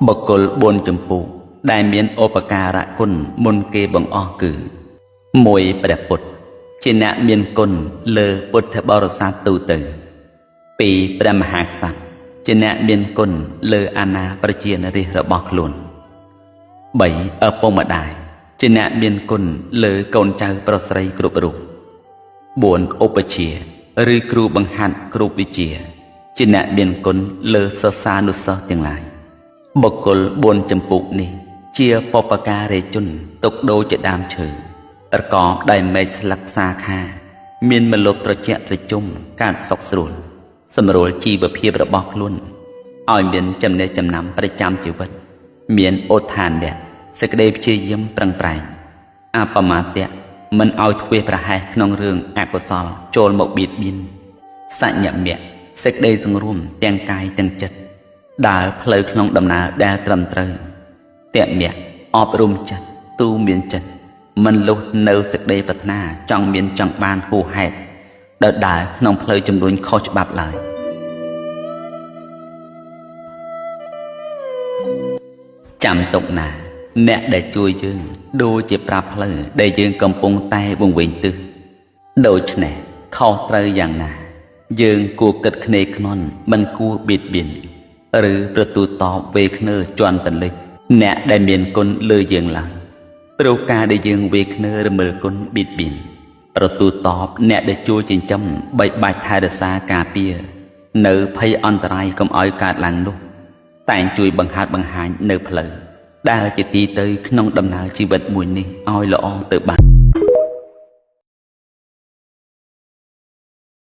បុគ្គល4ចម្ពោះដែលមានឧបការៈគុណមុនគេបង្អស់គឺ1ព្រះពុទ្ធជាអ្នកមានគុណលើពុទ្ធបរិស័ទទូទៅ2ព្រះមហាក្សត្រជាអ្នកមានគុណលើអាណាប្រជានរាស្ត្ររបស់ខ្លួន3ឪពុកម្ដាយជាអ្នកមានគុណលើកូនចៅប្រុសស្រីគ្រប់រូប4ឧបជាឬគ្រូបង្ហាត់គ្រប់វិជ្ជាជាអ្នកមានគុណលើសិស្សានុសិស្សទាំងឡាយបុគ្គល4ចម្ពោះនេះជាបពការីជនទុកដូចជាដើមឈើប្រកបដោយមែកស្លឹកសាខាមានម្លប់ត្រជាក់ត្រជុំកើតសុខស្រួលសម្រួលជីវភាពរបស់ខ្លួនឲ្យមានចំណេះចំណាំប្រចាំជីវិតមានឧទ្ធានៈសេចក្តីព្យាយាមប្រឹងប្រែងអបមាទៈមិនឲ្យធ្វេសប្រហែសក្នុងរឿងអកុសលចូលមកបៀតបៀនសញ្ញមៈសេចក្តីសង្រួមទាំងកាយទាំងចិត្តដើរផ្លូវក្នុងដំណើរដែលត្រឹមត្រូវតមៈអប់រំចិត្តទូមានចិត្តមិនលុះនៅសេចក្តីប្រាថ្នាចង់មានចង់បានហួសហេតុដែលដើរក្នុងផ្លូវចំនួនខុសច្បាប់ឡើយចាំទុកណាអ្នកដែលជួយយើងដូចជាប្រាប់ផ្លូវដែលយើងកំពុងតែវង្វេងទិសដូច្នេះខុសត្រូវយ៉ាងណាយើងគួរគិតគ្នេខ្នន់មិនគួរបៀតបៀនឬប្រទូតបវេឃ្នើជន់តលិចអ្នកដែលមានគុណលើយើងឡើយព្រោះការដែលយើងវេឃ្នើរមិលគុណបៀតបៀនប្រទូតបអ្នកដែលជួយចិញ្ចឹមបីបាច់ថែរក្សាការពារនៅភ័យអន្តរាយកុំឲ្យកើតឡើងនោះតែងជួយបង្ហាត់បង្ហាញនៅផ្លូវដែលជាទីទៅក្នុងដំណើរជីវិតមួយនេះឲ្យល្អទៅបាន